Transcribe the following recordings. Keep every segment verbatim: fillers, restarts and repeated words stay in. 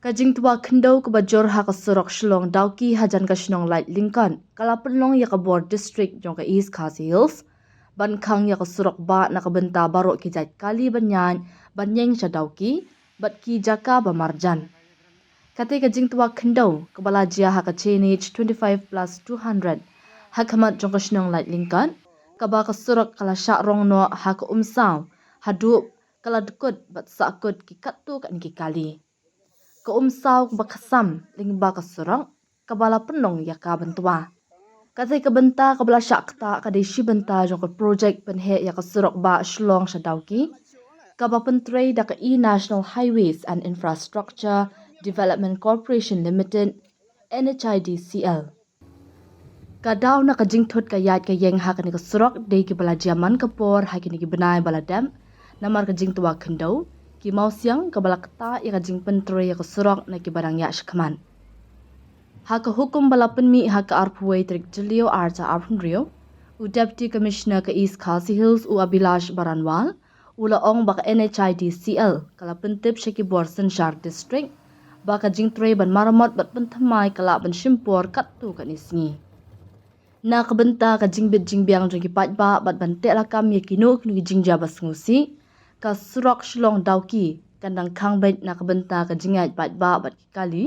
Ka jingtwa khyndew kaba jur ha ka surok Shillong Dawki hajan ka shnong Laitlingkot ka la pynlong ïa ka bor district jong ka East Khasi Hills ban khang ïa ka surok bah na ka bynta baroh ki jait kali ban ïaid ban ïeng sha Dawki bad ki jaka ba marjan. Kata ka jingtwa khyndew kaba la jia ha ka Chainage twenty-five plus two hundred ha khmat jong ka shnong Laitlingkot, kaba ka surok ka la shah rong noh ha ka Umsaw haduh ka la dkut bad sahkut ki katto katne ki kali. Ka Umsaw kaba khasam lyngba ka surok kaba la pynlong ïa ka ban twa. Kata ka bynta kaba la shah ktah ka dei shi bynta jong ka project pynheh ïa ka surok bah Shillong sha Dawki, kaba pyntrei da ka E National Highways and Infrastructure Development Corporation Limited, N H I D C L. Ka daw na ka jingthut ka ïaid ka ïeng ha kane ka surok dei kiba la jia man ka por ha kine ki bnai ba la dep, namar ka jingtwa khyndew, ki mawsiang kaba la ktah ïa ka jingpyntrei ïa ka surok na kiba dang ïaid shakhmat. Ha ka hukum ba la pynmih ha ka arphew wei tarik Jylliew arta arphew hynriew, u Deputy Commissioner ka East Khasi Hills u Abhilash Baranwal u la ong ba ka N H I D C L ka la pyntip sha ki bor synshar district ba ka jingtrei ban maramot bad pynthymmai ka lah ban shim por katto katne sngi. Na ka bynta ka jingbit jingbiang jong ki paidbah bad ban teh lakam ïa kino kino ki jingjia ba sngewsih, ka surok Shillong Dawki kan dang khang beit na ka bynta ka jingïaid paidbah bad ki kali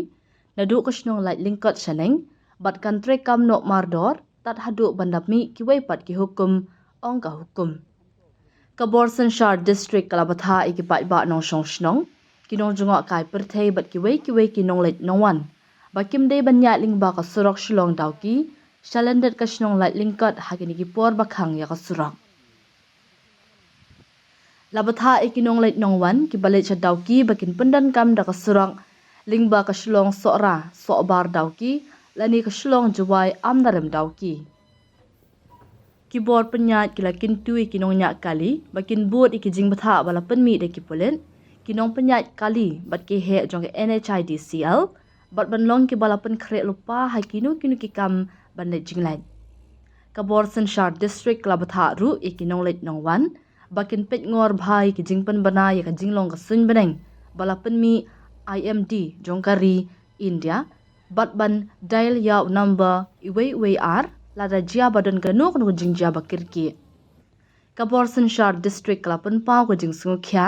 naduh ka shnong Laitlingkot shaneng bad kan treikam noh mardor tad haduh ban da mih kiwei pat ki hukum, ong ka hukum. Ka bor synshar district ka la bthah ïa ki paidbah nongshong shnong, ki nongjngohkai pyrthei bad kiwei kiwei ki nongleit nongwan ba kim dei ban ïaid lyngba ka surok Shillong Dawki sha lyndet ka shnong Laitlingkot ha kine ki por ba khang ïa ka surok. La bthah ïa ki nongleit nongwan kiba leit sha Dawki ba kin pyndonkam da ka surok lyngba ka Shillong Sohra, Sohbar Dawki lane ka Shillong Jowai Amlarem Dawki. Ki bor pynïaid ki la kyntu ïa ki nongñiah kali ba kin bud ïa ki jingbthah ba la pynmih da ki pulit, ki nongpynïaid kali bad ki heh jong ka N H I D C L bad ban long kiba la pynkhreh lypa ha kino kino ki kam ban leit jingleit. Ka bor synshar district ka la bthah ruh ïa ki nongleit nongwan ba kin peit ngor bha ïa ki jingpynbna ïa ka jinglong ka suiñbneng ba la pynmih I M D jong ka ri India bad ban dial ïa u number uwei uwei ar lada jia ba don kano kano ka jingjia ba kyrkieh. Ka bor synshar district ka la pynpaw ka jingsngewkhia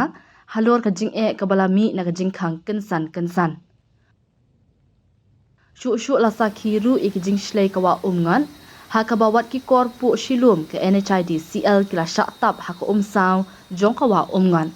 halor ka jingeh kaba la mih na ka jingkhang kynsan kynsan. Shuh shuh la sakhi ruh ïa ki jingshlei ka Wah Umngot, ha kaba wat ki kor puh shilum ka N H I D C L ki la shah tap ha ka Umsaw jong ka Wah Umngot.